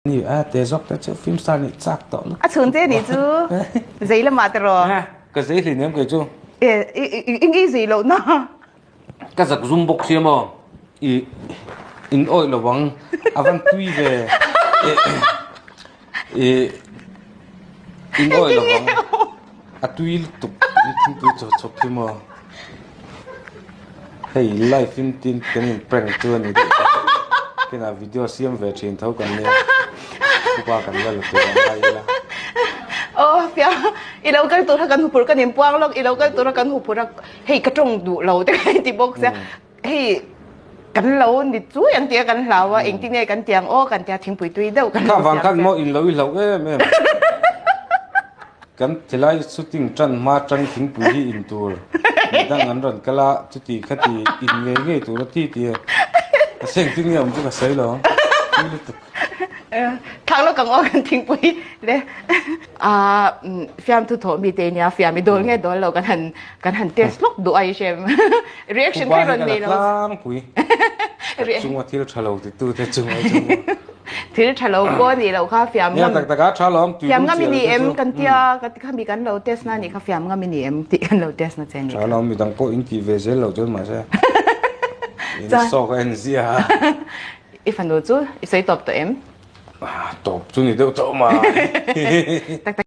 Ni a te zawk te chu film star nih chak tawh lutuk. A chhungte nih chu zei lamah te raw. Ka zei hlei nem kei chu. E i ngei zei loh na. Ka zak zum bawk sia maw. I in awih lo ang a van tui ve. I in awih lo ang a tui lutuk thingpui chaw chawp hi maw. Hei live in tin kan in prank chu a ni deuh tak kinah video siam ve thin tho kan nia upa kan la la tur ang ngai ila. Aw fiam i lo kal tur kha kan huphurh kan in puang lawk i lo kal tur kha kan huphurh a hei ka tawng duh lo te ka inti bawk sia hei kan lo ni chui ang tih a kan hlau a engtin nge kan ti ang aw kan tia thingpui tui deuh kan lo Kha vang siam khan sia. maw in lo i hlauh em em. Kan tilai shooting tan hma tang thingpui hi in tur midang an rawn kal a, chuti khati in ngei ngei tur a ti ti a, ka seng tin nge awm chu ka sawi lo ang, tui lutuk. Thak lawk ang aw kan thingpui le a fiamthu thawh mi te nia fiam i dawl nge dawl lo kan han kan han test lawk duh a i hrem reaction kha rawn nei lo. Tlangpui chunga thil tha lo titu te chunga chunga. Thil tha lo pawh a nih loh kha fiam ngam. Tak taka tha lawm tui Fiam ngam i ni em kan tia ka ti kha mi kan lo test na nih kha fiam ngam i ni em tih kan lo test na che nih kha. Tha lawm midang pawh in tih ve zel lo chuan mahse in sawk a en zia a. I fanu chu i sawi tawp tawh em? Tawp chu ni deuh tawh mai. Tak tak.